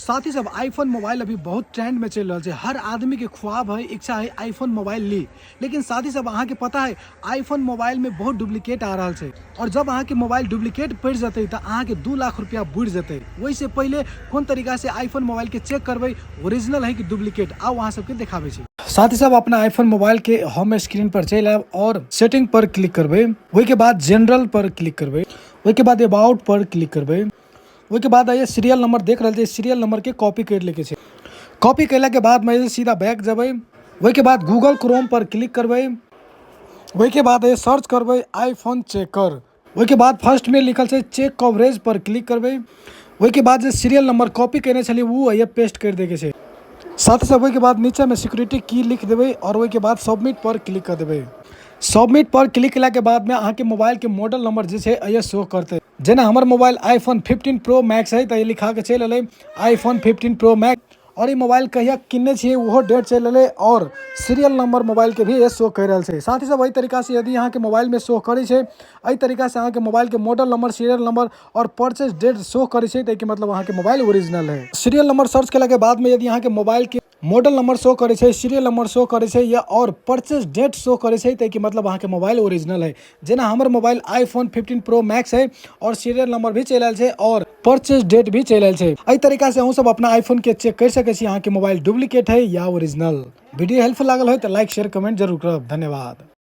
साथी सब, iPhone mobile अभी बहुत ट्रेंड में चल रहा है। हर आदमी के ख्वाब है, इच्छा है आईफोन मोबाइल ली। लेकिन साथी सब, अहाँ के पता है आईफोन मोबाइल में बहुत डुप्लीकेट आ रहा है और जब अहाँ के मोबाइल डुप्लीकेट पड़ जते तो अहाँ के 2 लाख रुपया बुड़ जते। वही से पहले कोन तरीका से आईफोन मोबाइल के चेक करबै, ओरिजिनल है कि डुप्लीकेट, आओ अहाँ सबके देखाबै छी। साथी सब, अपना आईफोन मोबाइल के होम स्क्रीन पर चलि आयब और सेटिंग पर क्लिक करबै। ओहिके बाद जनरल पर क्लिक करबै। ओहिके बाद अबाउट पर क्लिक करबै। ओहिके बाद आइए सीरियल नंबर देख रहल छियै, सीरियल नंबर के कॉपी कर लेके छै। कॉपी कयला के बाद में सीधा बैक जेबै। ओहिके बाद गूगल क्रोम पर क्लिक करबै। ओहिके बाद आइए सर्च करबै आईफोन चेकर। ओहिके बाद फर्स्ट में लिखल छै चेक कवरेज पर क्लिक करबै। ओहिके बाद जे सीरियल नंबर कॉपी कयने छलियै ओ आइए पेस्ट कर दैके छै। साथ साथ ओहिके बाद नीचामे सिक्योरिटी की लिख देबै और ओहिके बाद सबमिट पर क्लिक कर देबै। सबमिट पर क्लिक कयलाके बादमे अहाँके मोबाइलके मॉडल नंबर जे छै एहिए शो करतै। जेना हमर मोबाइल आईफोन 15 प्रो मैक्स है तऽ ई लिखा के चलि एलै आईफोन 15 प्रो मैक्स और ई मोबाइल कहिया किनने छियै ओहो डेट चलि एलै और सीरियल नंबर मोबाइल के भी शो करि रहल छै। साथ ही सब एहि तरीका से यदि अहाँके मोबाइल में शो करै छै, एहि तरीका से अहाँके मोबाइल के मॉडल नंबर, सीरियल नंबर और परचेज डेट शो करै छै, तऽ एहिके मतलब अहाँके मोबाइल ओरिजिनल है। सीरियल नंबर सर्च केलाके बाद में यदि अहाँके मोबाइल के मॉडल नंबर शो करै छै, सीरियल नंबर शो करै छै या और परचेज डेट शो करै छै, तऽ एहिके मतलब अहाँके मोबाइल ओरिजिनल है। जेना हमर मोबाइल आईफोन 15 प्रो मैक्स है और सीरियल नंबर भी चलि आयल छै और परचेज डेट भी चलि आयल छै। एहि तरीका से अहूँ सब अपना आईफोन के चेक कर सकै छी, अहाँके मोबाइल डुप्लीकेट है या ओरिजिनल। वीडियो हेल्पफुल लागल हो तऽ लाइक, शेयर, कमेंट जरूर करब। धन्यवाद।